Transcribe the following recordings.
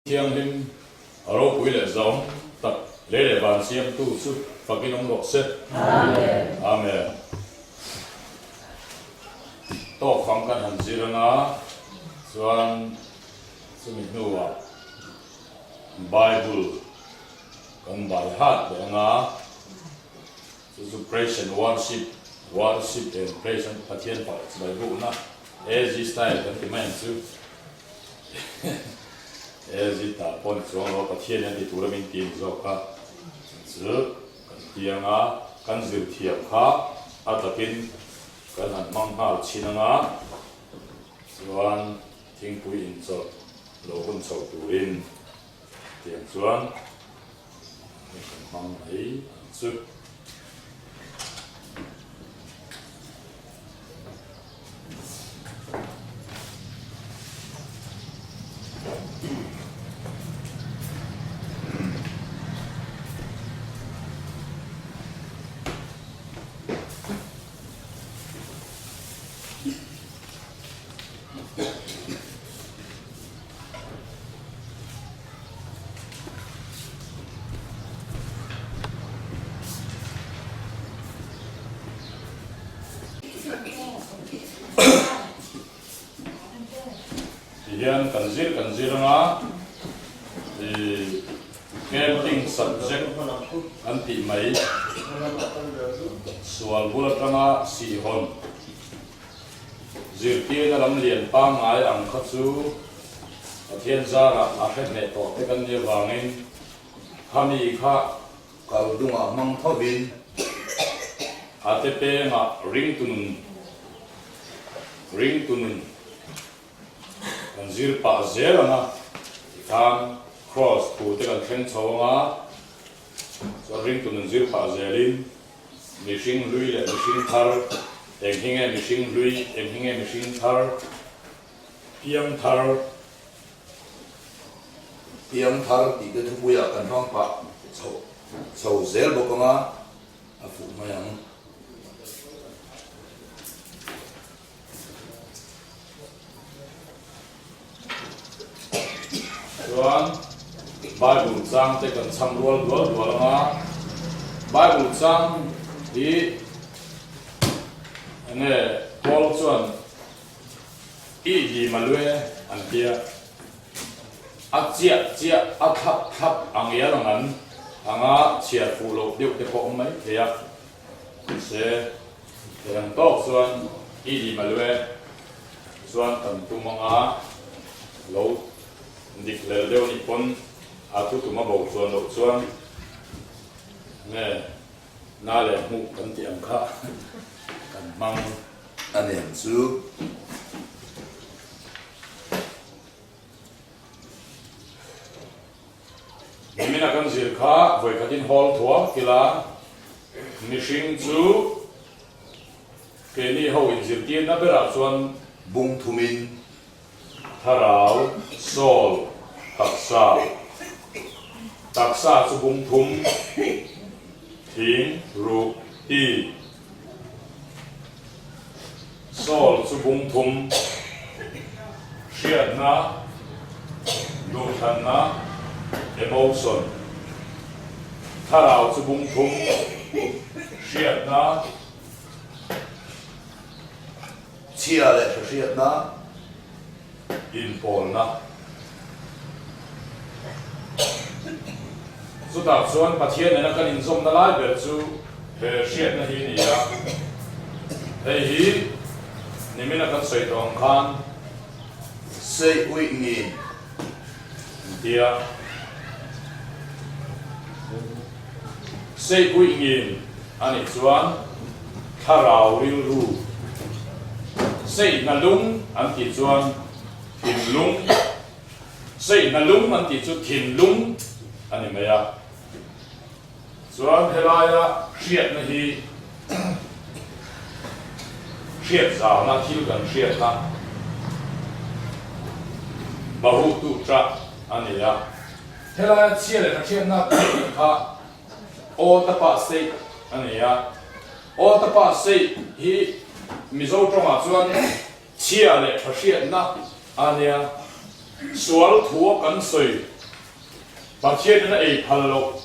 Thianghlim a ropui leh zawng tak lei leh van siamtu chu fakin awm rawh se. Amen. Amen. Tawk fang kan han zir anga chuan chumi hnuah Bible kan bai hat leh anga chu chu Praise and Worship, Worship and Praise an Pathian pakhat chibai bukna AG style kan ti mai ang chu. He zita pawh ni chuang lo, Pathian hian ti tura min ti ni zawk a, chu kan tiang a, kan zir thiam kha a takin kan han hmang nghal chhin anga, chuan thingpui inchawlh lo hun chho turin tiang chuan kan hmang mai ang chu. Tihian kan zir kan zir anga ih camping subject an tih mai sual bul atanga sihhawn zirtirna lam lian pangngai ang kha chu Pathian zarah a hre hneh tawh te kan nih avangin khami kha Kal dungah hmang thovin. A te pengah ring tunun ring tunun kan zir pah zel ang a, tikhan Kraws thu te kan thleng chho ang a, chuan ring tunun zir pah zelin mihring hlui leh mihring thar, eng hi nge mihring hlui, eng hi nge mihring thar, piang thar. Piang thar tih te thupuiah kan hmang pah chho chho zel bawk ang a, a fuh mai ang. Chuan Bible chang te kan chham rual dual dual ang a, Bible chang hi enge Paul chuan I hi malue an tia. A chiah chiah a thlap thlap ang ial ang an anga chhiar fuh loh deuh te pawh awm mai thei a. Mahse, thei ang tawk chuan i hi malue chuan kan tum anga lo dik hlel deuh anih pawn a thu tum a bo chuan loh chuan nge na leh hmuh kan tih ang kha kan hmang. A nen chu. Nimina kan zir kha vawikhatin hawl thuam kila mihring chu keini ho inzirtirna berah chuan bung thumin thlarau, soul, taksa, taksa chu bung thum, thing, ruh, ti. Saul chu bung thum, hriatna, duhthlanna, emotion, thlarau chu bung thum, hriatna, Chhia leh hre-hriatna, inpawlna. Chutah chuan Pathian nena kan inzawmna lai ber chu he hriatna hi a ni a. Hei hi nimina kan sawi tawh ang khan. Sei uih ngin. An ti a. Sei uih ngin a nih chuan thlarau rilru sei hna lung an tih chuan thinlung sei hna lung an tih chu thinlung a ni mai a. Chuan helaia hriatna hi hriat zauna thil kan hriatna bahutu tah a ni a. Helaia chhia leh hriatna tih kha Aw ta pa seih a ni a. Aw ta pa seih hi Mizo tawngah chuan chhia leh tha hriatna a nia. Sual thua kan sawi Pathianin a ei phal loh.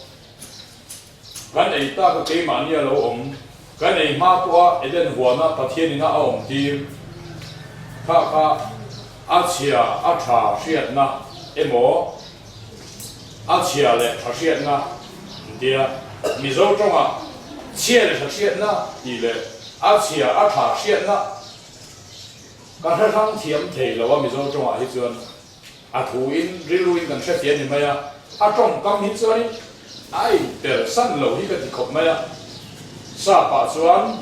Kan ei tak a keimahni a lo awm. Kan ei hma pawha Eden huana Pathianin a awm tir kha kha a chhia a tha hriatna emaw a chhia leh tha hriatna an tia. Mizo tawngah chhia leh tha hriatna tih leh a chhia a tha hriatna Ka hre hrang thiam thei lo a Mizo tawngah hi chuan a thu in rilru in kan hre fiah ni mai a, a tawngkam hi chuanin a inper san lo hi ka ti khawp mai a, sa pah chuan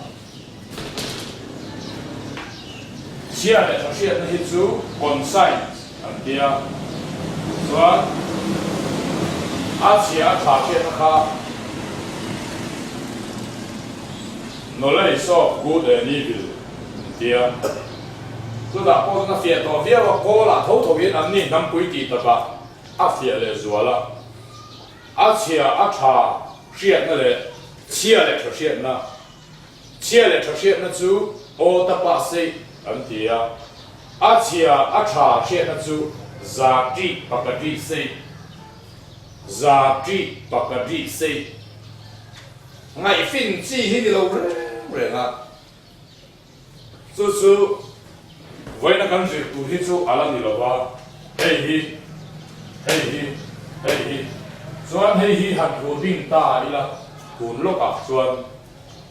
chhia leh tha hriatna hi chu conscience an tia, chuan a chhia a tha hriatna kha knowledge of good and evil. Tia chutah pawh chuan a fiah tawh viau a, kawl ah tho tho in an ni hnampui tih takah a fiah leh zual a, a chhia a tha hriatna leh chhia leh tha hriatna, chhia leh tha hriatna chu aw ta pah seih an ti a, a chhia a tha hriatna chu za ṭih paka ṭih seih, za ṭih paka ṭih seih. Ngaihfin chi hi ni lo reng reng a. Chu chu vawiina kan zir tur hi chu a la ni lo va, hei hi, hei hi, hei hi, chuan hei hi han thu ding ta ila tun lawkah chuan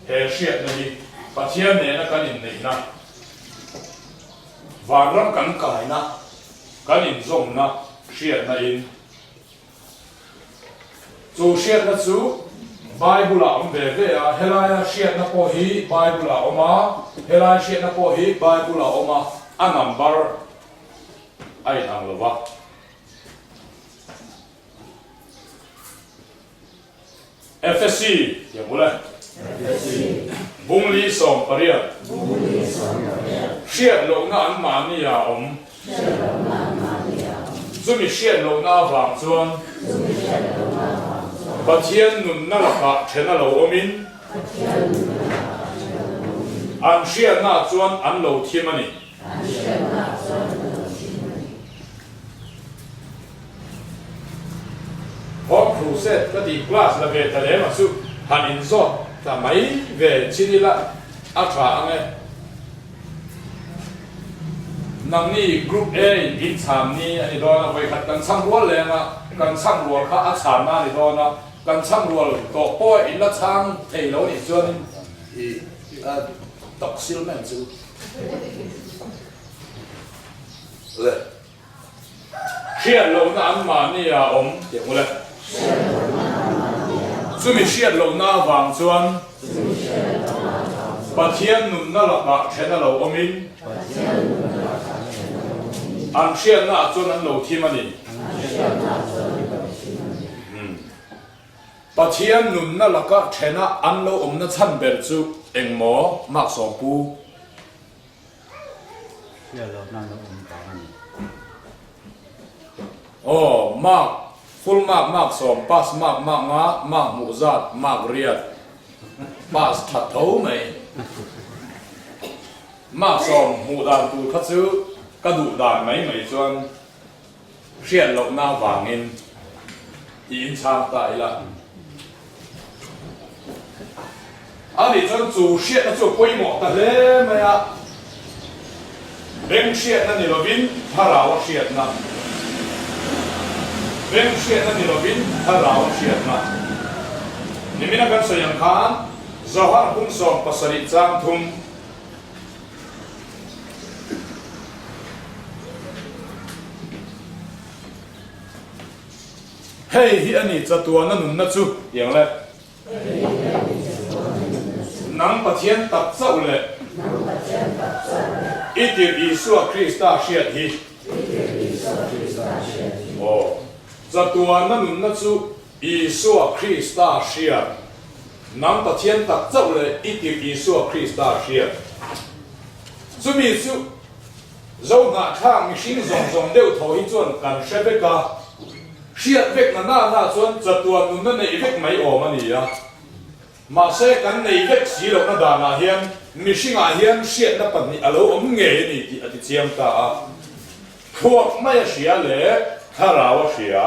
he hriatna hi Pathian nena kan inneihna, vanram kan kaina, kan inzawmna hriatna in Chu hriatna chu Bible ah awm ve ve a, helaia hriatna pawh hi Bible ah awm a, helai hriatna pawh hi Bible ah awm a, a number a inang lo va. Efesi tih ang ule. Bungli 18. Hriat lohna an mahni ah awm. Chumi hriat lohna avang chuan Pathian nunna lakah then a lo awmin an hriatna chuan an lo thim a ni. Home Crusade ka tih class la ve ta lem a chu han inzawt ta mai ve chin ila a tha ang e. Nangni Group A in in chhan ni a ni dawn a, vawikhat kan chhang rual leng a, kan chhang rual kha a chhan na a ni dawn a, kan chhang rual tawh pawh in la chhang thei lo nih chuanin I a tawksil mai ang chu le. Hriat lohna an mahni ah awm tih ang ule. Chumi hriat lohna avang chuan Pathian nunna lakah then a lo awmin an hriatna ah chuan an lo thim a ni. Pathian nunna laka thena an lo awmna chhan ber chu engmaw? Mark Sawmpu. Hriat loh nan a awm vang a ni. Aw, mark, full mark, mark sawm, pass mark, mark nga, mark hmuh zat, mark riat, pass that tho mai. Mark sawm hmuh dan tur kha chu ka duh dan mai mai chuan Hriat lohna avangin tiin chhang ta ila. A nih chuan chu hriatna chu a pawimawh ta hle mai a, beng hriatna ni lovin thlarau a hriatna, beng hriatna ni lovin thlarau a hriatna. Nimina kan sawi ang khan Zohar hung 17 chang thum, Hei hi a ni chatuana nunna chu tiang le. Nang Pathian tak chauh leh i tirh Isua Krista hriat hi. Aw, chatuana nunna chu Isua Krista hriat, nang Pathian tak chauh leh i tirh Isua Krista hriat. Chumi chu Zohnahthlak mihring zawng zawng deuh tho hi chuan kan hre vek a, hriat vek na na na chuan chatuan nunna neih vek mai awm a ni a. Mahse kan nei vek si lohna danah hian mihringah hian hriatna pahnih a lo awm ngei a ni tih a tichiang ta a. Thluak mai a hria leh thlarau a hria.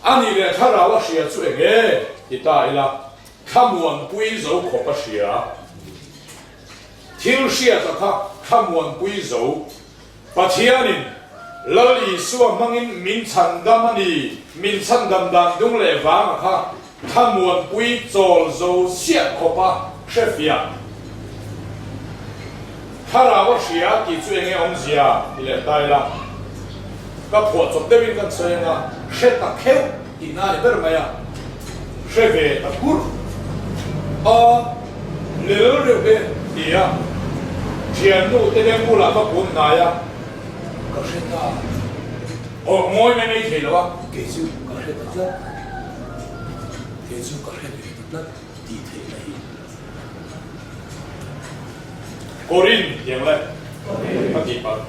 A nih leh thlarau a hria chu eng e? Ti ta ila, thlamuanpui zo khawp a hria. Thil hriata kha thlamuanpui zo. Pathianin Lal Isua hmangin min chhandam a ni, min chhandam dan dung leh vanga kha thlamuanpui chawl zo chiah khawpa hrefiah. Thlarau a hria tih chu enge awmzia ti leh ta ila, ka phuah chawp deuhin kan sawi anga hre ta kheuh tihna a ni ber mai a, hre ve ta kur a lel reuh e ti a, thiannu te leng bulah ka kun hnai a, ka hre ta aw ngawi mai mai thei lo a. Kei chu ka hre ta tlat, kei chu ka hre ve ta tlat tih theihna hi. Korin tiang le ka tih palh.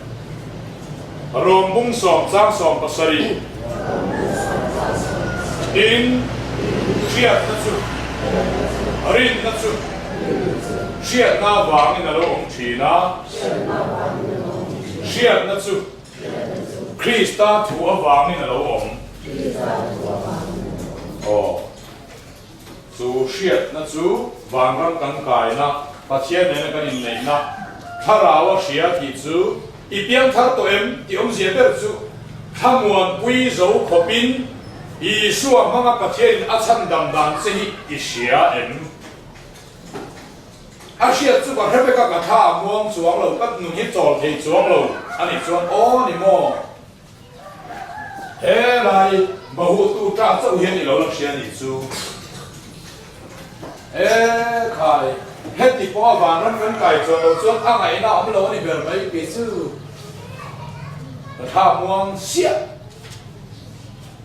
Rom bung sawm chang 17 Tin, hriatna chu rinna chu hriatna avangin a lo awm thin a, hriatna chu Krista thu avangin a lo awm. Aw. Chu hriatna chu vanram kan kaina, Pathian nena kan inneihna, Thlarau a hria tih chu i piang thar tawh em tih awmzia ber chu thlamuanpui zo khawpin Isua hmanga Pathianin a chhandam dan che hi i hria em? A hriat chu ka hre vek a, ka thla a muang chuang lo, ka nun hi chawl thei chuang lo a nih chuan aw ni maw? He lai bahutu ṭah chauh hian i lo la hria nih chu. E khai, heti pawh a vanram kan kai chuan lo chuan a ngaihna a awm lo a ni ber mai kei chu. Ka thla muang siah.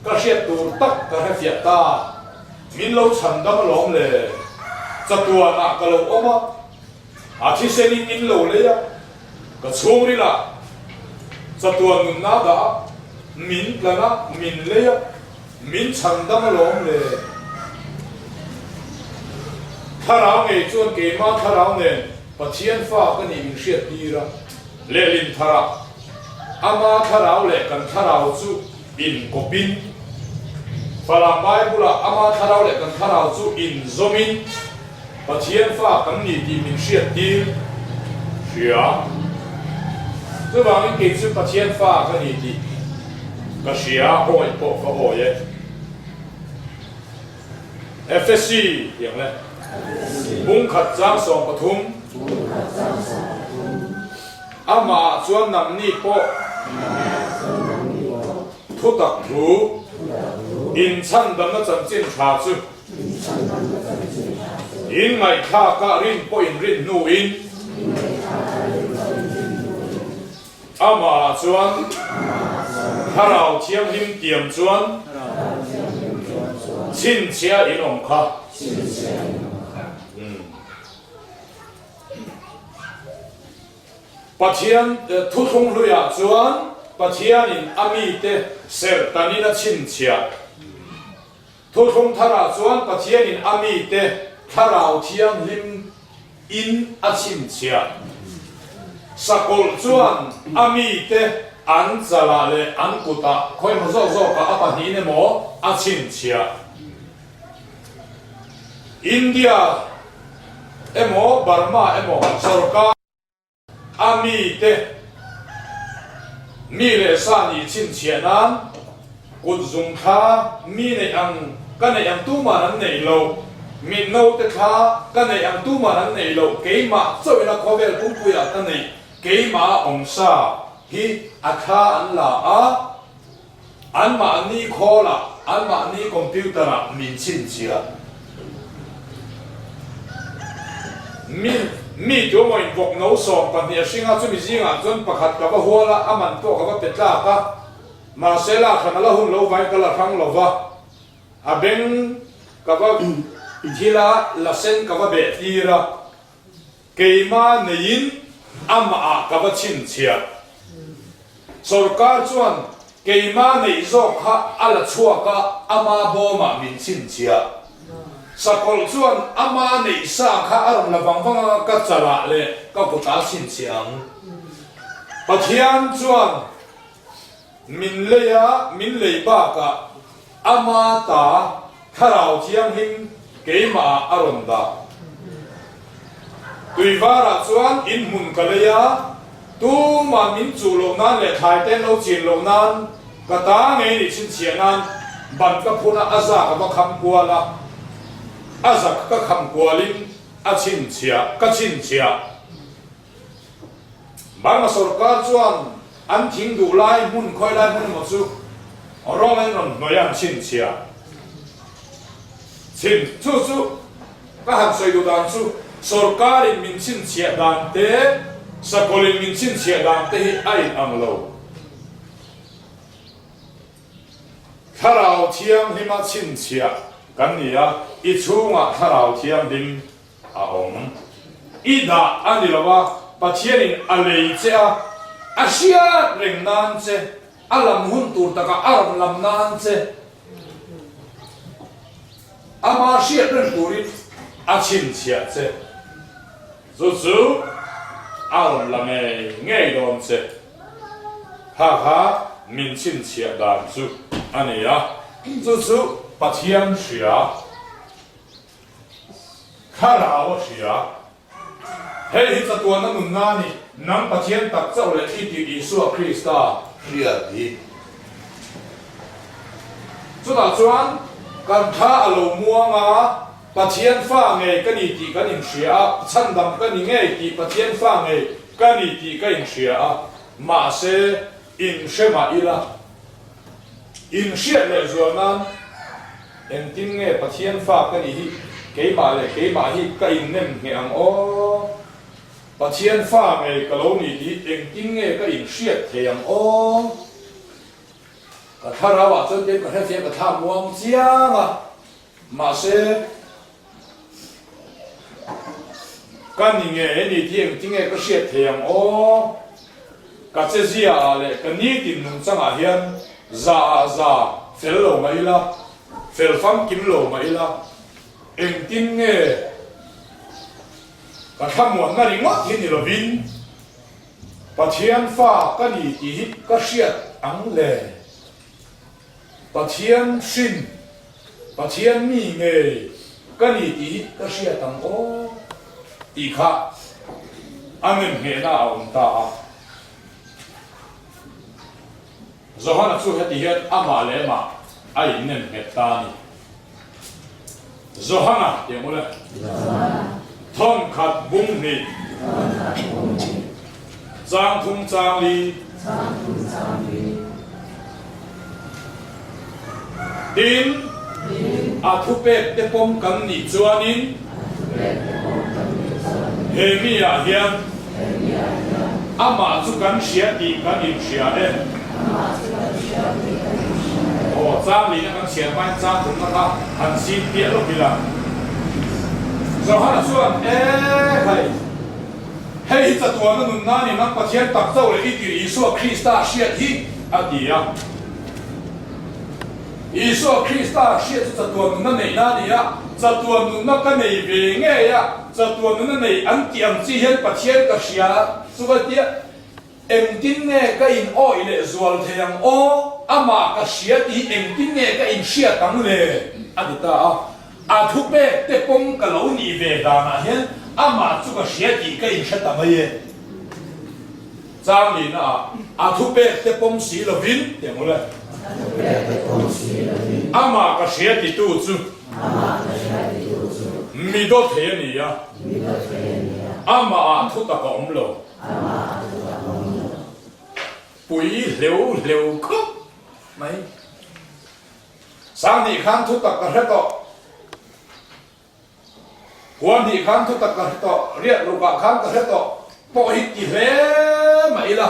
Ka hriat tur tak ka hrefiah ta. Min lo chhandam alawm le. Chatuanah ka lo awm a. A thisenin min lo lei a, ka chhungrilah chatuan nunna dah a, min tlan a, min lei a, min chhandam alawm le. Thlarau ngei chuan keimah thlarau nen Pathian fa ka nih min hriat tir a, lehlin tharah ama thlarau leh kan thlarau chu inkawpin, Falam Bible-ah ama thlarau leh kan thlarau chu inzawmin, Pathian fa kan ni tih min hriat tir hria. Chuvangin kei chu Pathian fa ka ni tih ka hria, awih pawh ka awi e. Efesi tih ang le. Bungkhat chang 13. Amah ah chuan nangni pawh thutak thu inchhandamna chanchin tha chu In ngaihthlakah rin pawh in rin hnuin amah chuan Thlarau Thianghlim tiam chuan chhinchhia in awm kha. Pathian thuthlung hluiah chuan Pathianin a mite serhtanin a chhinchhiah. Thuthlung tharah chuan Pathianin a mite Thlarau Thianghlim in a chhinchhiah. Sakawlh chuan a mite an chalah leh an kutah khawimaw zawk zawkah a pahnihin emaw a chhinchhiah. India emaw Burma emaw sorkar. A mite mi leh sa nih chhinchhiah nan kut zum thla mi neih ang ka neih ang tuman an neih lo, mit naute thla ka neih ang tuman an neih lo, keimah chauhin a khawvel pumpuiah ka neih, keimah a awm sa hi a thla an la a, Anmahni khawlah, anmahni computer-ah min chhinchhiah. Mi, mi tu emaw in vawk no 12 a hring a, chumi zingah chuan pakhat ka va hual a, a man pawh ka va pe tlak a, mahse lak hran a la hun lo vain ka la hrang lo va, a beng ka va thil a, la sen ka va beh tir a. Keimah neiin amah ah ka va chhinchhiah. Sorkar chuan keimah neih zawk kha a la chhuak a, ama bawmah min chhinchhiah. Sakawlh chuan ama neih sa kha a rawn la vang vang anga ka chalah leh ka kutah a chhinchhiah ang. Pathian chuan. Min lei a, min lei bakah ama ta Thlarau Thianghlim keimah ah a rawn dah. Tuivarah chuan in hmun ka lei a, tumah min chuh loh nan leh thlai te an lo chin loh nan ka ta ngei nih chhinchhiah nan ban ka phun a, a za ka va kham kual a, a za ka kham kualin a chhinchhiah ka chhinchhiah. Burma sorkar chuan an thing duh lai hmun khawi lai hmun emaw chu rawng an rawn hnawih a an chhinchhiah chhin. Chu chu ka han sawi duh dan chu sorkarin min chhinchhiah dan te, sakawlin min chhinchhiah dan te hi a inang lo. Thlarau Thianghlima chhinchhiah kan ni a, i chhungah Thlarau Thianghlim a awm. I dah a ni lo a, Pathianin a lei che a, a hriat reng nan che, a lam hun tur takah a rawn lam nan che, ama hriat reng turin a chhinchhiah che. Chu chu a rawn la ngei ngei dawn che. Kha kha min chhinchhiah dan chu a ni a, chu chu Pathian hria. Thlarau a hria. Hei hi chatuana nunna a ni, nang Pathian tak chauh leh i tih Isua Krista. Hriat hi. Chutah chuan kan thla a lo muang a, Pathian fa ngei ka ni tih kan inhria a, chhandam ka ni ngei tih Pathian fa ngei ka ni tih ka inhria a, mahse inhre mah ila. Inhriat leh zual nan engtin nge Pathian fa ka nih hi keimah leh keimah hi ka innem ngheh ang aw? Pathian fa ngei ka lo ni tih engtin nge ka inhriat thei ang aw? Ka thlarau ah chuan tlem ka hrethiam ka thlak muang chiang a, mahse Ka ni nge ni tih engti nge ka hriat thei ang aw? Ka che zia ah leh ka nitin nungchang ah hian za ah za fel lo mah ila, fel famkim lo mah ila, engtin nge ka thlamuanna ringawt hi ni lovin Pathian fa ka ni tih hi ka hriat ang le? Pathian hrin, Pathian mi ngei ka ni tih hi ka hriat ang aw tih kha a nemnghehna a awm ta a. Johana chu heti hian amah leh amah a innemnghet ta a ni. Johana tih ang ule. Thawnkhat bung hnih. Chang thum chang li. Tin, a thupek te pawm kan nih chuanin he mi ah hian amah chu kan hria tih kan inhria e. Aw, chang lihna kan chhiar hmain chang thumna kha han zin piah lawk ila. Johana chuan, E khai! Hei hi chatuana nunna a ni, nang Pathian tak chauh leh i tir Isua Krista hriat hi, a ti a. Isua Krista hriat chu chatuan nunna neihna a ni a, chatuan nunna ka nei ve ngei a, chatuan nunna nei an tih ang chi hian Pathian ka hria chu ka ti a, engtin nge ka in awih leh zual thei ang aw, amah ka hria tih hi engtin nge ka inhriat ang le, a ti ta a. A thupek te pawm ka lo nih ve danah hian amah chu ka hria tih ka inhre ta mai e. Chang lihna ah a thupek te pawm si lovin tih ang ule. A thupek te pawm si lovin. Amah ka hria titu chu. Amah ka hria titu chu. Mi dawt thei a ni a. Mi dawt thei a ni a. Amah ah thutak a awm lo. Amah ah thutak a awm lo. Pui hleu hleu khawp mai. Sang hnih khan thutak ka hre tawh. Huan hnih khan thutak ka hre tawh. Riat rukah khan ka hre tawh pawh hi ti hle mah ila.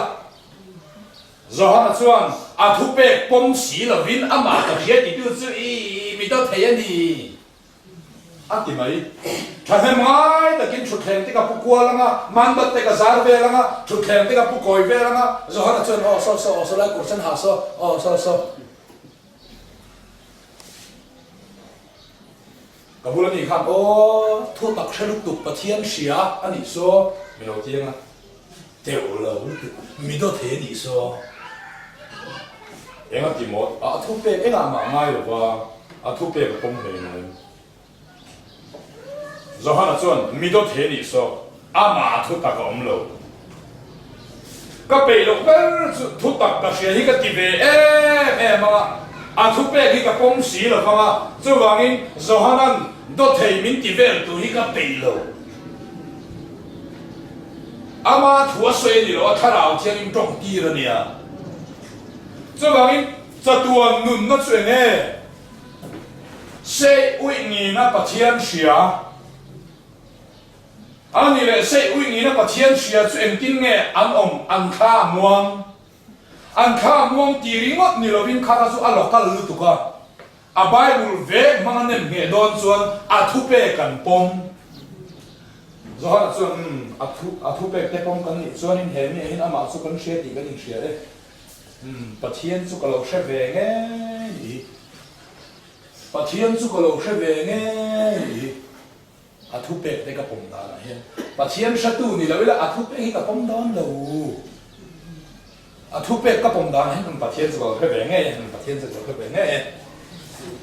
Johana chuan a thupek pawm si lovin amah ka hria titu chu i mi dawt thei a ni a ti mai. Thahnem ngai takin thutthleng te ka pu kual anga, manbat te ka zar vel anga, thutthleng te ka pu kawi vel anga, Johana chuan aw saw saw aw saw lai kawr sen ha saw aw saw saw. Ka bul a nih khan aw thu tak hre lutuk Pathian hria a nih saw mi lo tiang a, teuh lo lutuk mi dawt thei a nih saw. Eng a ti maw? A thupek engah mah ngai lo va, a thupek a pawm hle mai. Johana chuan, Mi dawt he nih saw, amah thutak a awm lo. Ka peih loh ber chu thutak ka hria hi ka ti ve em em ang a, a thupek hi ka pawm si lo vang a, chuvangin Johana'n dawthei min ti vel tur hi ka peih lo. Ama thu a sawi a ni lo, a thlarau thiangin tawng tir a nia. Chuvangin chatuan nunna chu eng nge? Seih uih ngina Pathian hria A ni leh seih uih ngina Pathian hria chu engtin nge an awm an thla a muang? An thla a muang ti ringawt ni lovin kha kha chu a local lutuk a, a Bible vek hmang a nem ngheh dawn chuan a thupek an pawm. Johana chuan, Umm, a thu, a thupek te pawm kan nih chuanin he mi ah hian amah chu kan hria tih kan inhria e. Umm, Pathian chu ka lo hre ve ngei. Pathian chu ka lo hre ve ngei. A thupek te ka pawm danah hian Pathian hretu ni lo ila a thupek hi ka pawm dawn lo. A thupek ka pawm danah hian Pathian chu ka lo hre ve ngei e, Pathian chu ka lo hre ve ngei e.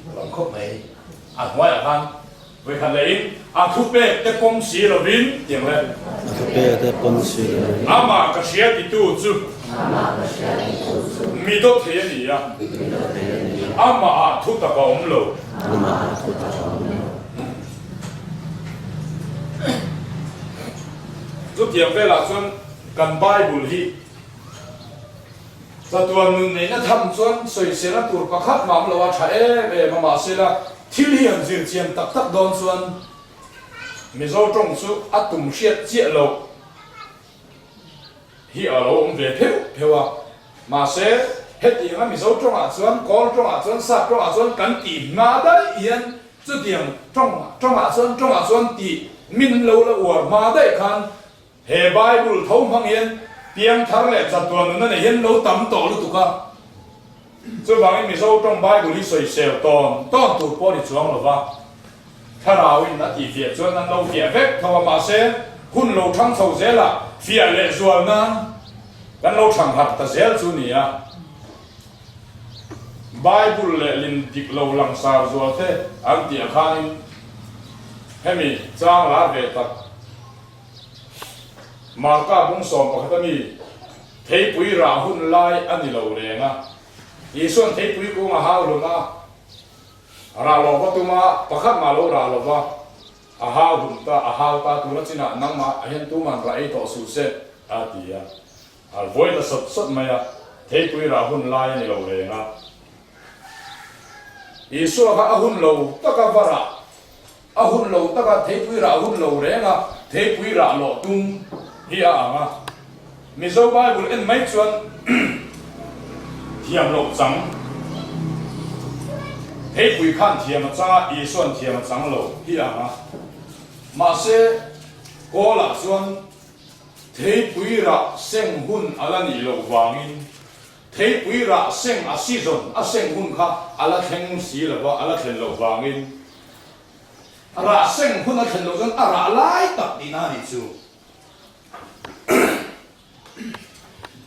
Ka lawm khawp mai. A hnuaiah khan Vawikhat lehin a thupek te pawm si lovin tiang le. A thupek te pawm si lovin. Amah ka hria titu chu. Amah ka hria titu chu. Mi dawt thei a ni a. Mi dawt thei a ni a. Amah ah thu tak a awm lo. Amah ah thu tak a awm lo. Chutiang velah chuan kan Bible hi. Chatuan nun neihna tham chuan sawiselna tur pakhat mah awm lo a tha em em a, mahsela thil hi han zir chian tak tak dawn chuan Mizo tawng chu a tum hriat chiah loh hi a lo awm ve pheuh pheuh a, mahse hetianga Mizo tawngah chuan Kawl tawngah chuan Sap tawngah chuan kan tih hma daih hian chutiang tawng tawngah chuan tawngah chuan tih min lo la uar hma daih khan He Bible tho hmang hian piangthar leh chatuan nuna nei hian lo tam tawh lutuk a. Chuvangin Mizo tawng Bible hi sawisel tawn tawn tur pawh a ni chuang lo va. Thlarauin a tih fiah chuan an lo fiah vek tho a, mahse hun lo thang chho zelah fiah leh zual nan kan lo thang harh ta zel chu ni a. Bible leh lin dik lo langsar zual te an tih ah khanin hemi chang lar ve tak Marka bung 11 a mi, Theipui rah hun lai a ni lo reng a. Isua'n theipui kung a hau hlum a, rah lo va tum a, pakhat mah lo rah lo va, a hau hlum ta, a hau ta tuna chinah nangmah hian tuman rah ei tawh suh se, a ti a. A vawi ta sawt sawt mai a, theipui rah hun lai a ni lo reng a. Isua kha a hun lo taka va rah A hun lo taka theipui rah hun lo reng a, theipui rah lawh tum hi a ang a. Mizo Bible en mai chuan thiam loh chang, theipui khan thiam a chang a, Isua'n thiam a chang lo hi a ang a. Mahse, Kawlah chuan theipui rah seng hun a la nih loh vangin theipui rah seng a season, a seng hun kha a la thleng si lo va, a la thlen loh vangin Rah seng hun a thlen loh chuan a rah lai tak tihna a nih chu.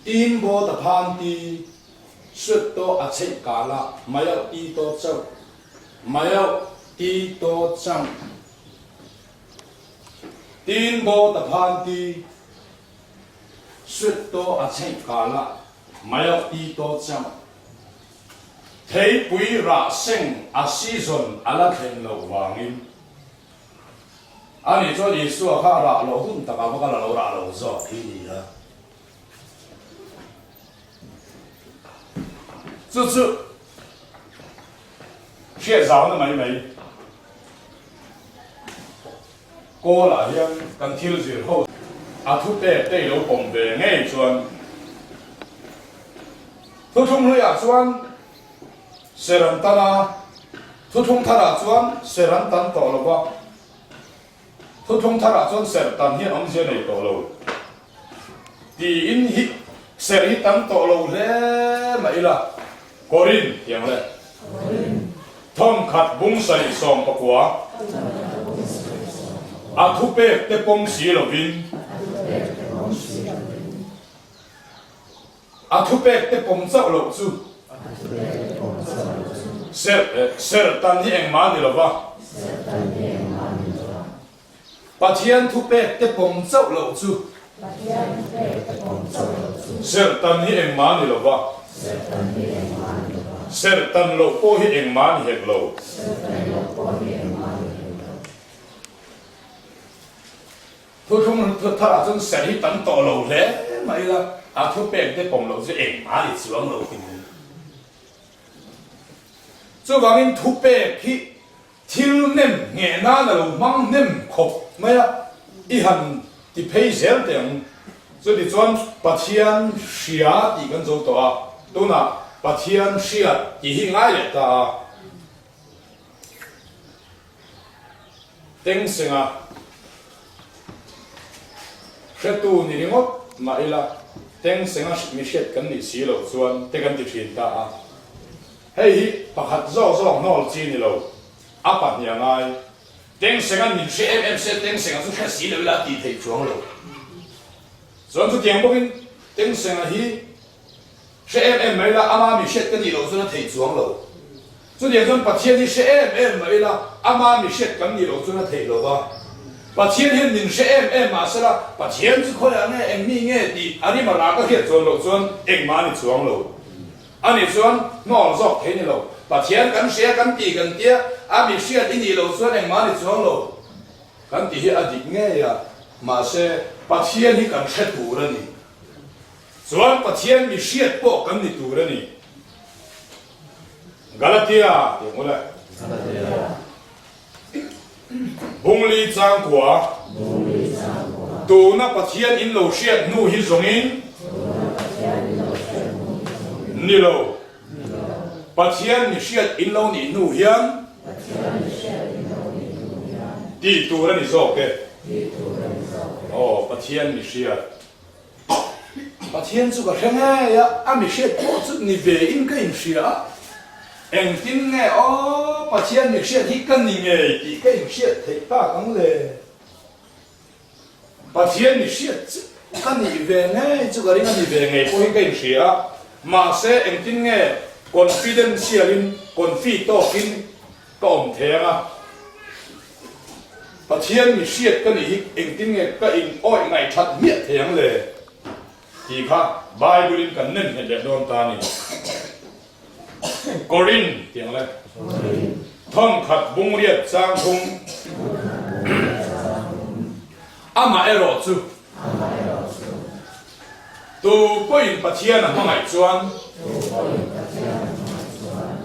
Tin bawt a phan ti, suet to a cheih kal a, mai auh ti to chauh, mai auh ti to chang. Tin bawt a phan ti, suet to a cheih kal a, mai auh ti to chang. Theipui rah seng a season a la thlen loh vangin ani chuan Isua kha a rah loh hun takah va kal a lo rah lo zawk hi ni a. Chu chu hriat zauna mai mai Kawlah hian kan thil zir ho a thupek te i lo pawm ve ngei chuan Thuthlung hluiah chuan ser an tan a, thuthlung tharah chuan ser an tan tawh lo va, thuthlung tharah chuan ser tan hian awmzia nei tawh lo tiin hi ser hi tam tawh lo hle mah ila Korin tiang le thawmkhat bung 79 a thupek te pawm si lovin A thupek te pawm chauh loh chu. Serh, serhtan hi engmah a ni lo va. Pathian thupek te pawm chauh loh chu. Serhtan hi engmah a ni lo va. Serhtan loh pawh hi engmah a ni hek lo. Thuthlung tharah chuan serh hi tam tawh lo hle mah ila, a thupek te pawm loh chu engmah a ni chuang lo tih. Chuvangin thupek hi Thil nem ngheh nan a lo hmang hnem khawp mai a, i han ti phei zel teh ang. Chutichuan Pathian hria tih kan zo tawh a, tunah Pathian hriat tih hi ngai leh ta a. Tengsenga hretu ni ringawt mah ila, Tengsenga mi hriat kan nih si loh chuan te kan ti thin ta a. Hei hi pakhat zawk zawk hnawl chi ni lo, a pahnih a ngai. Tengsenga min hre em em se Tengsenga chu hre si lo ila a tih theih chuang lo. Chuan chutiang bawkin Tengsenga hi hre em em mai ila ama mi hriat ka nih loh chuan a theih chuang lo. Chutiang chuan Pathian hi hre em em mai ila ama mi hriat kan nih loh chuan a theih lo va. Pathian hian min hre em em mahsela Pathian chu khawiah nge eng mi nge tih a rim a rah ka hriat chuan loh chuan engmah a ni chuang lo. Ani chuan hnawl zawk thei ni lo. Pathian kan hria kan ti kan tia, a mi hriat i nih loh chuan engmah ni chuang lo. Kan ti hi a dik ngei a, mahse Pathian hi kan hre tur a ni. Chuan Pathian mi hriat pawh kan ni tur a ni. Galatia tih ang ule. Bungli changkua. Tuna Pathian in lo hriat hnu hi zawngin ni lo. Pathian mi hriat in lo nih hnu hian tih tur a ni zawk e. Aw Pathian mi hriat. Pathian chu ka hre ngei a, a mi hriat pawh chu ni ve in ka inhria a, engtin nge aw Pathian mi hriat hi ka ni ngei tih ka inhriat theih tak ang le? Pathian mi hriat chu ka nih ve ngei chu ka ring a ni ve ngei pawh hi ka inhria a, mahse engtin nge confidential in confi tawkin Ka awm thei ang a, Pathian mi hriat ka nih hi engtin nge ka in awih ngaihthat hmiah thei ang le? tih kha Bible in kan nem nghet leh dawn ta a ni. Korin tih ang le. Thawnkhat bungriat chang thung. Amah erawh chu. Tu pawhin Pathian a hmangaih chuan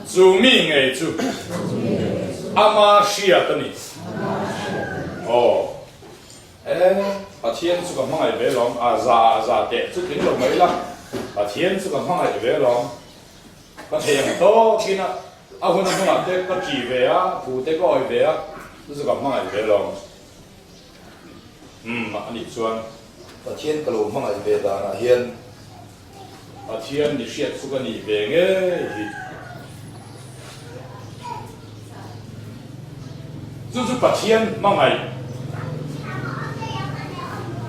chu mi ngei chu ama hriat a ni. Aw, e, Pathian chu ka hmangaih ve lawm, a za a za teh chu tling lo mai la, Pathian chu ka hmangaih ve lawm, ka thei ang tawkin a, a hun a hmunah te ka ṭi ve a, thu te ka awih ve a, chu chu ka hmangaih ve lawm. Umm a nih chuan. Pathian ka lo hmangaih ve danah hian. Pathian ni hriat chu ka nih ve ngei hi. Chu chu Pathian hmangaih.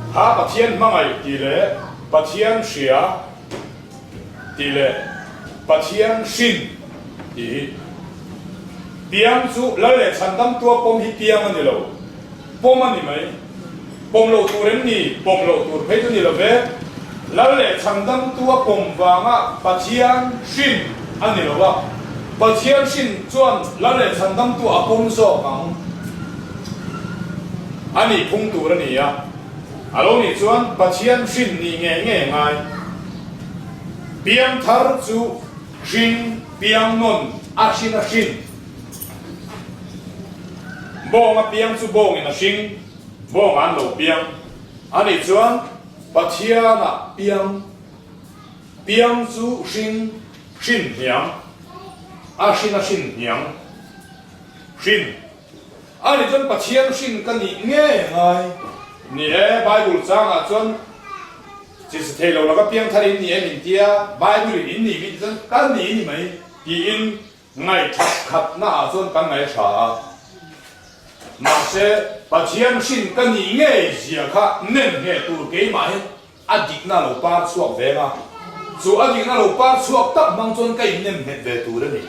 Ha Pathian hmangaih tih leh Pathian hria tih leh Pathian hrin tih hi piang chu Lal leh Chhandamtua pawm hi piang a ni lo. Pawm a ni mai. Pawm loh tur em ni? Pawm loh tur phei chu ni lo ve. Lal leh Chhandamtua pawm vanga Pathian hrin a ni lo a. Pathian hrin chuan Lal leh Chhandamtua a pawm zawk ang a nih phung tur a ni a. A lo nih chuan Pathian hrin nih ngei ngei a ngai. Piang thar chu hring piang nawn a hrin a hrin. Bawng a piang chu bawngin a hring, bawng an lo piang. A nih chuan Pathianah piang, piang chu hring hrin hniang, a hrin a hrin hniang, hrin. A nih chuan Pathian hrin ka nih ngei a ngai. Ni e, Bible changah chuan chi si thei lo laka piang thar in ni em in tia, Bible in in nih mi ti chuan ka ni ni mai tiin ngaihthat khatna ah chuan kan ngaihthla a. Mahse, Pathian hrin ka nih ngei zia kha nem ngheh tur keimah hi a dikna lo par chhuak veng a. Chu a dikna lo par chhuak tak hmang chuan ka innem nghet ve tur a ni.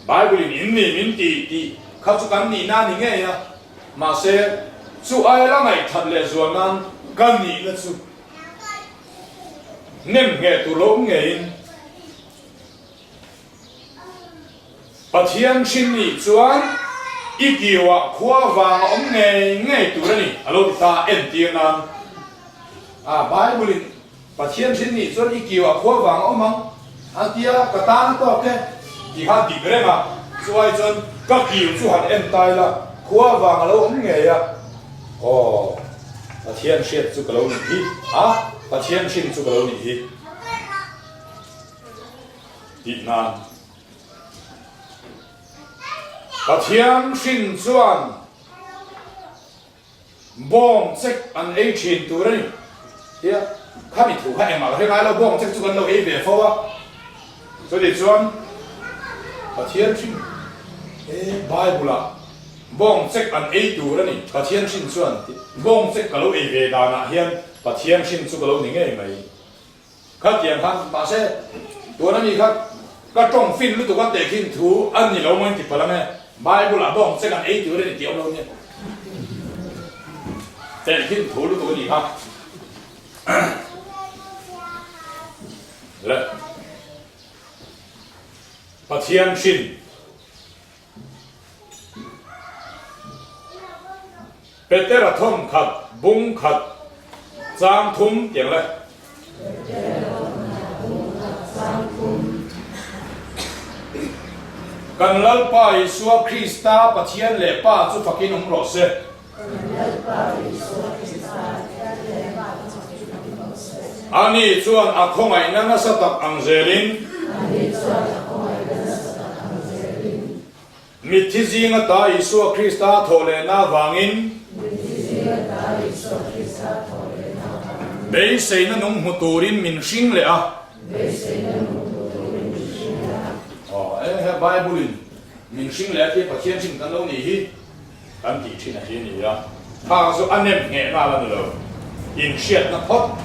Bible in in ni min ti tih kha chu kan nihna a ni ngei a, mahse chu aia la ngaihthat leh zual nan ka nihna chu nem ngheh tur lo awm ngeiin Pathian hrin nih chuan i kiuah khua vang a awm ngei ngei tur a ni a lo ti ta entir nan a Bible in Pathian hrin nih chuan i kiuah khua vang a awm ang a tia ka tan a tawk e tih kha a dik reng a, chuai chuan ka kiu chu han en ta ila khua vang a lo awm ngei a, aw Pathian hriat chu ka lo nih hi a, Pathian hrin chu ka lo nih hi tih nan Pathian hrin chuan Bawng chek an ei thin tur a ni. Tia, khami thu kha engmah ka hre ngai lo, bawng chek chu kan lo ei ve fo a. Chutih chuan Pathian hrin e Bible ah bawng chek an ei tur a ni. Pathian hrin chuan bawng chek ka lo ei ve danah hian Pathian hrin chu ka lo ni ngei mai. Khatiang khan mahse tuna mi kha ka tawng fin lutuk a tehkhin thu a ni lo maw in ti palh ang e, Bible ah bawng che kan ei tur a ni tih awm lo nia. Tehkhin thu lutuk a ni kha. Le Pathian hrin. Petera thawm khat, bung khat, chang thum tiang le. Kan Lalpa Isua Krista Pathian leh Pa chu fakin awm rawh se. Ani chuan a khawngaihna nasa tak ang zelin. Mitthi zinga ta Isua Krista thawhlehna avangin. Beiseina nung hmu turin min hring leh a. Aw, he Bible-in min hring leh a tia Pathian hrin kan lo nih hi. Kan tih thin a hi a ni a, khang chu a nem ngheh nghal a ni lo, inhriatna phawt.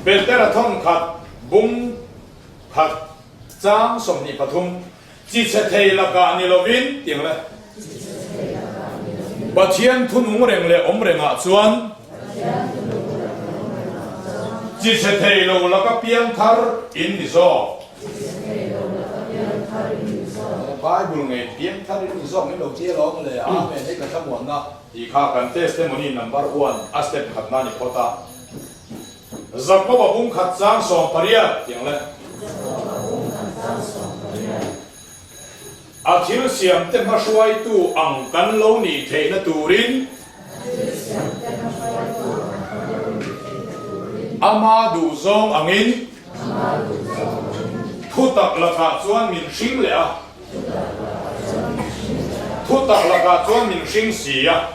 Petera thawn khat, bung khat, chang 23, chi chhe thei lakah ni lovin tiang le. Pathian thunung reng leh awm rengah chuan chi chhe thei lo laka piang thar in ni zawk. Bible ngei piang thar in ni zawk min lo ti alawm le, Amen, hei ka thlamuanna tih kha kan testimony number one a step khatna ni phawt a. Jakob-a bung khat chang 18 tiang le. A thil siamte hmahruaitu ang kan lo nih theihna turin. Ama duhzawng angin. Thutak lakah chuan min hring leh a. Thutak lakah chuan min hring si a.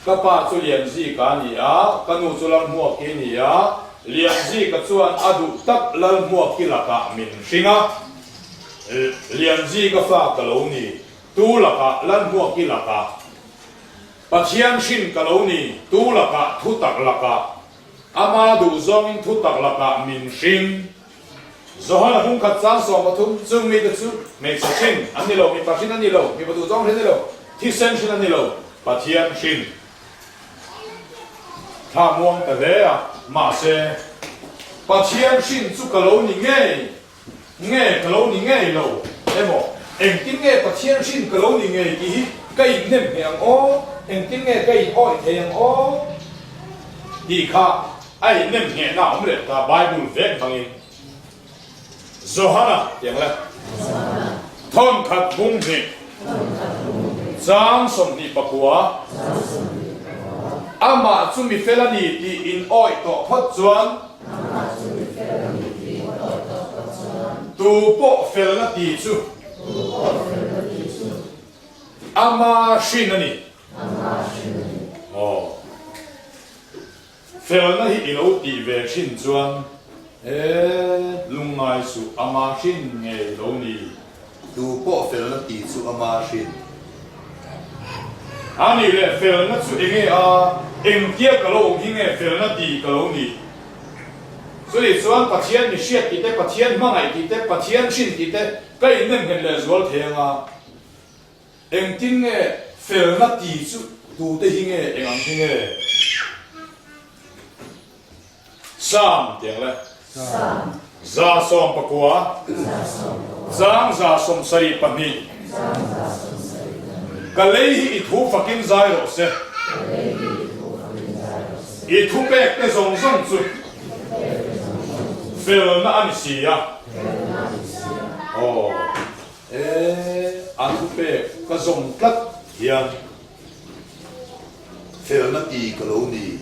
Ka pa chu Lianzika a ni a, ka nu chu Lalhmuaki a ni a. Lianzika chuan a duh tak Lalhmuaki lakah min hring a. Lianzika fa ka lo ni, tu lakah Lalhmuaki lakah Pathian hrin ka lo ni, tu lakah thu tak lakah Ama duh zawngin thu tak lakah min hring. Johana hung khat chang 13, Chung mite chu hmeichhe hrin an ni lo, mipa hrin an ni lo, mipa duh zawng hrin an ni lo, thisen hrin an ni lo, Pathian hrin. Thla muang ta hle a, mahse, Pathian hrin chu ka lo ni ngei nge ka lo ni ngei lo emaw, engtin nge Pathian hrin ka lo ni ngei tih hi ka inhnem thei ang aw, engtin nge ka inawih thei ang aw tih kha a inhnem nghehna a awm leh ta Bible vek hmangin. Johana tiang le. Thawn khat bung hnih. Chang 29. Amah chu mi fel a ni tih in awih tawh phawt chuan. Tu pawh felna ti chu. Ama hrin a ni. Aw. Felna hi i lo tih ve thin chuan e lungngai suh ama hrin ngei lo ni. Tu pawh felna tih chu ama hrin. A nih leh felna chu enge a? Engtia ka lo awm hi nge felna ti ka lo nih? Chutih chuan Pathian mi hriat tih te, Pathian hmangaih tih te, Pathian hrin tih te ka innemnghet leh zual thei ang a. Engtin nge felna ti chu tute hi nge eng ang hi nge? Sam tiang le. 119. Chang 72. Ka lei hi i thu fakin zai rawh se. I thupek te zawng zawng chu felna a ni si a. Aw, e, a thupek ka zawm tlat hian. Felna ti ka lo ni.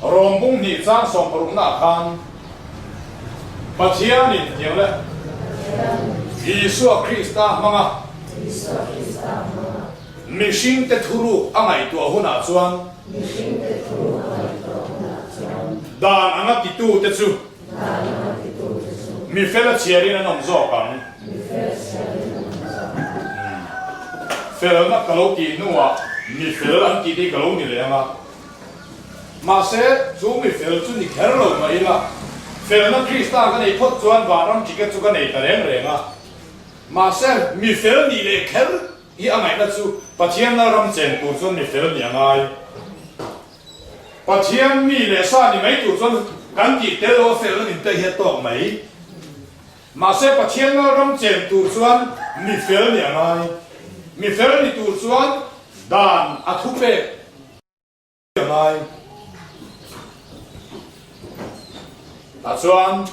Rawng bung hnih chang sawmparukna ah khan Pathianin tiang leh Isua Krista hmanga Mihringte thuruk a ngaihtuah hunah chuan dan anga titute chu mi fel a chhiarin an awm zawk ang. Felna ka lo tih hnuah mi fel an tih te hi ka lo ni leh ang a. Mahse, chu mi fel chu ni kher lo mah ila, felna Krista ka neih phawt chuan vanram ticket chu ka nei ta reng reng a. Mahse, mi fel nih leh kher hi a ngaihna chu Pathian Lalram chen tur chuan mi fel nih a ngai. Pathian mi leh sa ni mai tur chuan kan tih tel lo a felna min pek hi a tawk mai. Mahse, Pathian Lalram chen tur chuan mi fel nih a ngai. Mi fel ni tur chuan dan a thupek. A ngai. Tah chuan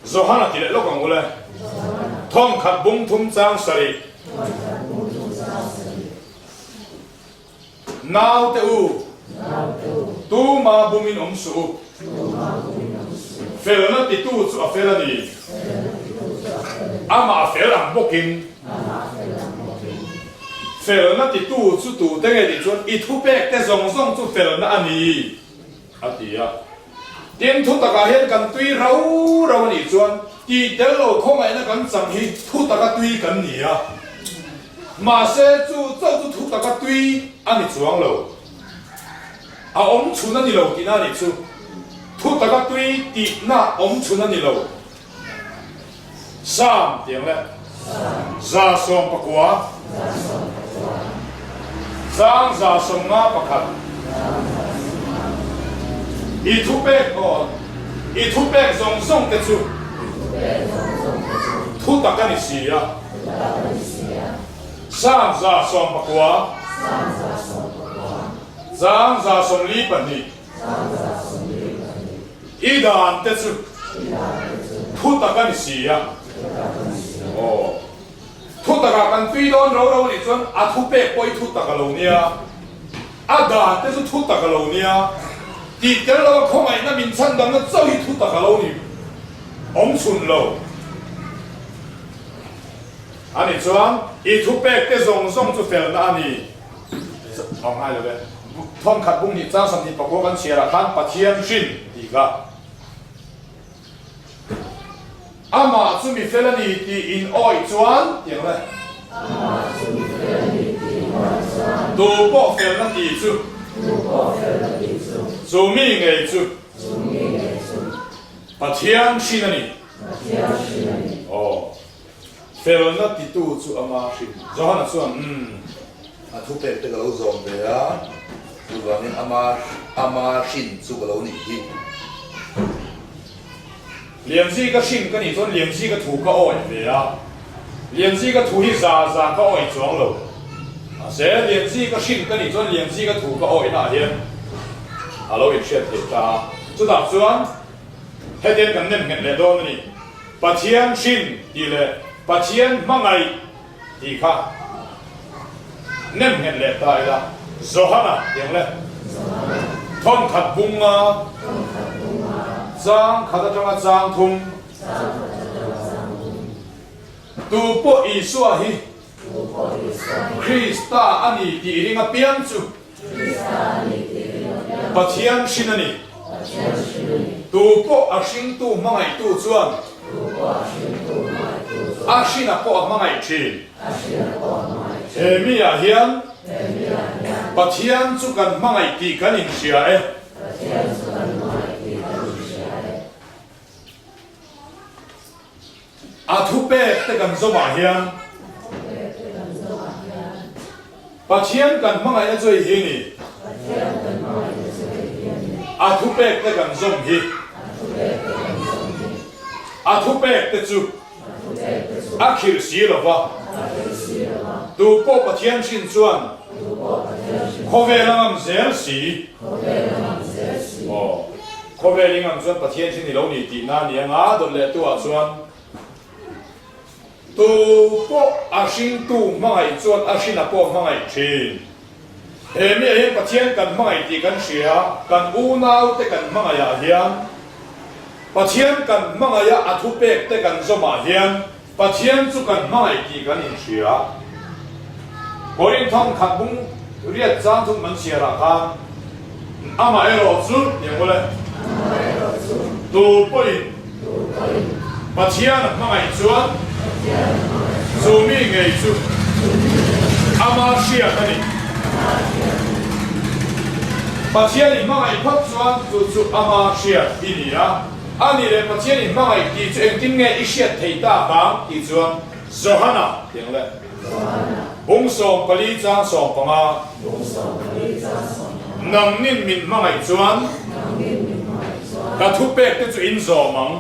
Johana ti leh lawk ang ule. Thawnkhat bung thum chang sarih. Naute u, tuma bungin awm suh u. Felna titu chu a fel a ni. Amah a fel ang bawkin. Felna titu chu tute nge tih chuan i thupekte zawng zawng chu felna a ni, a ti a. Tin, thu takah hian kan tui rau rau a nih chuan tih tel lo khawngaihna kan chang hi thu taka tui kan ni a. Mahse, chu chauh chu thu taka tui a ni chuang lo. A awm chhun a ni lo tihna a nih chu. Thu taka tui tihna awm chhun a ni lo. Sam tiang le 119 chang 151 I thupek aw i thupek zawng zawng te chu thu tak a ni si a. Sam 119 chang 142 I dan te chu thu tak a ni si a. Aw. Thu takah kan tui dawn ro ro nih chuan a thu pek pawh hi thu tak a lo nia. A dan te chu thu tak a lo nia. Tih tel lo a khawngaihna min chhandamna chauh hi thu tak a lo ni awm chhun lo. A nih chuan i thu pek te zawng zawng chu felna a ni. Awm ngai lo e. Thawnkhat bung hnih chang 29 kan chhiarah khan Pathian hrin tih kha Amah chu mi fel a ni tih in awih chuan tiang le. Tu pawh felna tih chu Chu mi ngei chu Pathian hrin a ni. Aw. Felna titu chu ama hrim. Johana chuan, Umm. A thupek te ka lo zawm ve a, chuvangin ama ama hrin chu ka lo nih hi. Lianzi ka hrin ka nih chuan Lianzi ka thu ka awih ve a, Lianzi ka thu hi za za ka awih chuang lo. Mahse, Lianzi ka hrin ka nih chuan Lianzi ka thu ka awihnaah hian a lo inhriat theih ta a. Chutah chuan hetiang kan nem nghet leh dawn a ni. Pathian hrin tih leh Pathian hmangaih tih kha nem nghet leh ta ila, Johana tiang le thawnkhat bunga chang khat atanga chang thum tu pawh Isua hi Krista a ni tih ring apiang chu. Pathian hrin a ni. Tu pawh a hringtu hmangaihtu chuan a hrina pawh a hmangaih thin. He miah hian Pathian chu kan hmangaih tih kan inhria e. A thupek te kan zawmah hian Pathian kan hmangaihna chu hei hi a ni. A thupek te kan zawm hi. A thupek te chu a khirh si lo va. Tu pawh Pathian hrin chuan khawvel a ngam zel si. Aw. Khawvel i ngam chuan Pathian hi ni lo ni tihna a ni anga dawt leh tu ah chuan tu pawh a hringtu hmangaih chuan a hrina pawh hmangaih thin. He miah hian Pathian kan hmangaih tih kan hria, kan unau te kan hmangaih ah hian Pathian kan hmangaih a a thupek te kan zawm ah hian Pathian chu kan hmangaih tih kan inhria. Korinthon khat bung riat chang thum kan chhiar ah khan amaherawh chu ni ang ule, tu pawhin Pathian a hmangaih chuan chu mi ngei chu ama hriat a ni. Pathian i hmangaih phawt chuan chu chu ama hriat i ni a. A nih leh Pathian in hmangaih tih chu engtin nge i hriat thei tak ang tih chuan Johana tih ang le. Bung 14 chang 15. Nangnin min hmangaih chuan ka thupek te chu in zawm ang.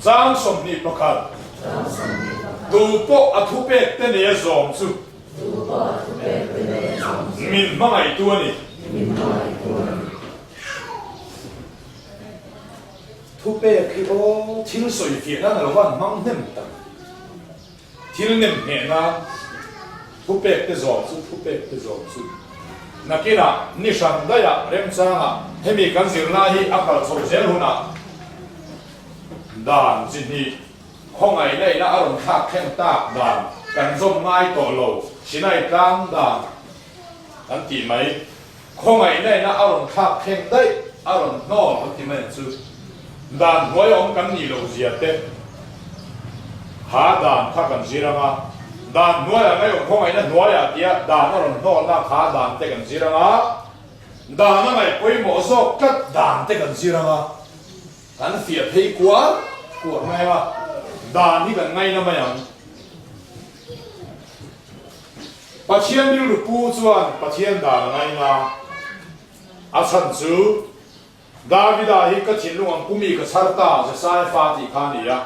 Chang 21. Tu pawh a thupek te nei a zawm chu. Min hmangaihtu a ni. Thupek hi aw thil sawi fiah nan a lo van hmang hnem tak. Thil nem hneh nan thupek te zawm chu thupek te zawm chu. Nakinah ni hran daihah remchangah hemi kan zirlai hi a kal chho zel hunah dan chi hnih khawngaih laihna a rawn thlak thleng tak dan kan zawm ngai tawh lo Sinai tlang dan kan tih mai. Khawngaihna a rawn thlak thleng daih, a rawn hnawl kan ti mai ang chu. Dan hnuai awm kan nih loh zia te kha dan kha kan zir ang a, dan hnuaiah ngai awm khawngaihna hnuaiah tia dan a rawn hnawlna kha dan te kan zir ang a, dan a ngaih pawimawh zawk tlat dan te kan zir ang a, kan fiah phei kuar kuar mai ang a, dan hi kan ngaina mai ang. Pathian rilru pu chuan Pathian dan a ngaina. A chhan chu, Davida hi ka thinlung ang pumi ka chhar ta, Jesai fa tih kha a ni a.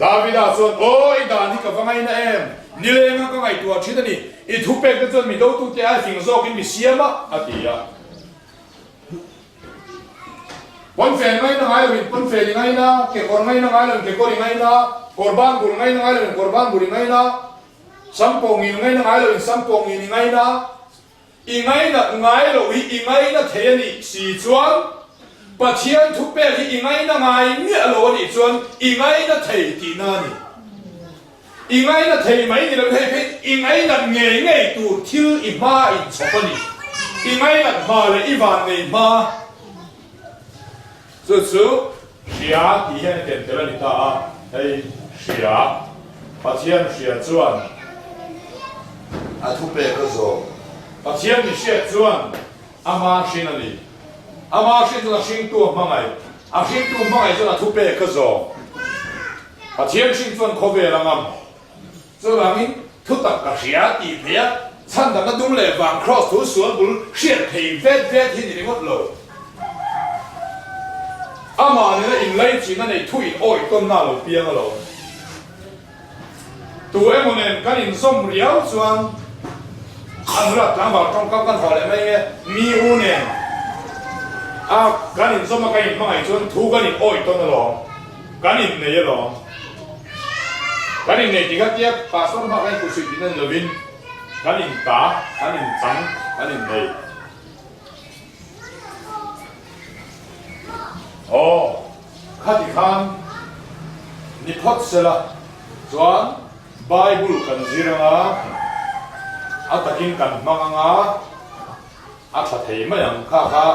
Davida chuan, Aw, i dan hi ka va ngaina em? Nilenga ka ngaihtuah thin a ni. I thupek te chuan mi dotute ai fing zawkin mi siam a, a ti a. Pawnfen ngaina ngai loin pawnfen i ngaina, kekawr ngaina ngai loin kekawr i ngaina, kawrban bul ngaina ngai loin kawrban bul i ngaina, sam pawh ngil ngaina ngai loin sam pawh ngil i ngaina. I ngainat ngai loh hi i ngaina thei a nih si chuan Pathian thupek hi i ngaina ngai miah lo a nih chuan i ngaina thei tihna a ni. I ngaina thei mai ni loin hei phei i ngainat ngei ngei tur thil i hma inchhawp a ni. I ngainat hma leh i van nei hma chu chu hria tih hian i ken tel a ni ta a. Hei hria, Pathian hria chuan. A thupek a zawm. Pathian mi hriat chuan ama hrin a ni. Ama hrin chuan a hringtu a hmangaih. A hringtu hmangaih chuan a thupek a zawm. Pathian hring chuan khawvel a ngam. Chuvangin thutak ka hria tih theih a, chhandamna dum leh vang kraws thu sual bul hriat thei vet vet hi ni ringawt lo. Amah nena inlaichin a neih thu in awih tawnna a lo piang alawm. Tu emaw nen kan inzawm riau chuan a nula tlangval tawngkam kan haw leh mai nge, mi u nen a kan inzawm a kan inhmangaih chuan thu kan in awih tawn alawm, kan innei alawm. Kan innei tih kha tia pastor hma kan inkuhsuih tihna ni lovin kan inta, kan inchang, kan innei. Aw, khati khan ni phawt sela chuan Bible kan zir anga, a takin kan hmang anga. A tha thei mai ang kha kha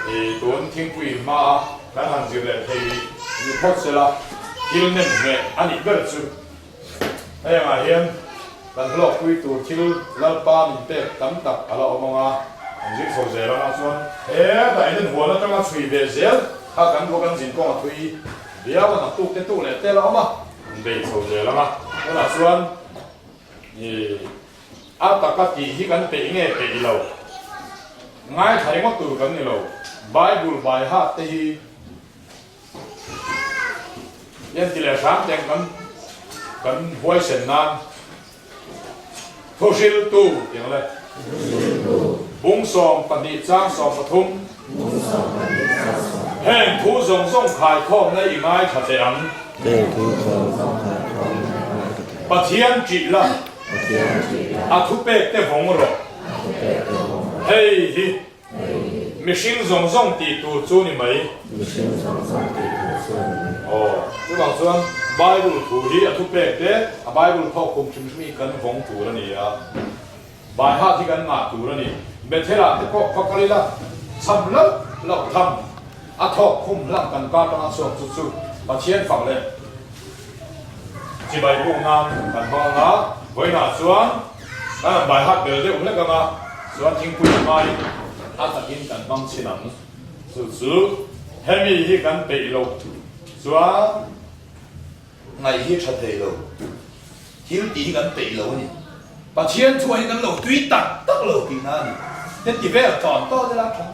i tun thingpui in hma a kan han zir leh thei ni phawt sela thil nem ngheh a nih ber chu. Hei angah hian kan hlawkpui tur thil Lalpa min pek tam tak a la awm ang a, kan zir chho zel ang a chuan hetah in en huan atanga chhui ve zel kha kan ruak an zin kawng a thui viau a naktuk te tu leh te la awm a, an bei chho zel ang a tunah chuan i A taka tih hi kan peih nge peih lo? Ngaithla ringawt tur kan ni lo. Bible by heart te hi hian ti leh hram teng kan kan huaisen nan thuhriltu tih ang le. Bung 12 chang 13. Heng thu zawng zawng khaikhawmna i ngaithla teh ang. Heng thu zawng zawng khaikhawmna i ngaithla teh ang. Pathian ṭih la. A thupek te vawng rawh. Hei hi mihring zawng zawng tih tur chu ni mai. Aw, chuvang chuan Bible thu hi a thupek te, a Bible thawk kum hrim hrim hi kan vawng tur a ni a, Baihat hi kan ngah tur a ni. Bethel-ah te pawh va kal ila, cham loh loh tham a thawk khum hlang kan kar tanga chhuak chu chu Pathian fak leh Chibai buk nan kan hmang ang a, vawiinah chuan kan han baihat bel deuh hlek ang a, chuan thingpui hmain a takin kan hmang chhin ang. Chu chu hemi hi kan peih loh chuan Ngaih hi tha thei lo, thil tih hi kan peih lo a ni. Pathian thuah hi kan lo tui tak tak lo tihna a ni. Heti vel tawn tawn ila tha.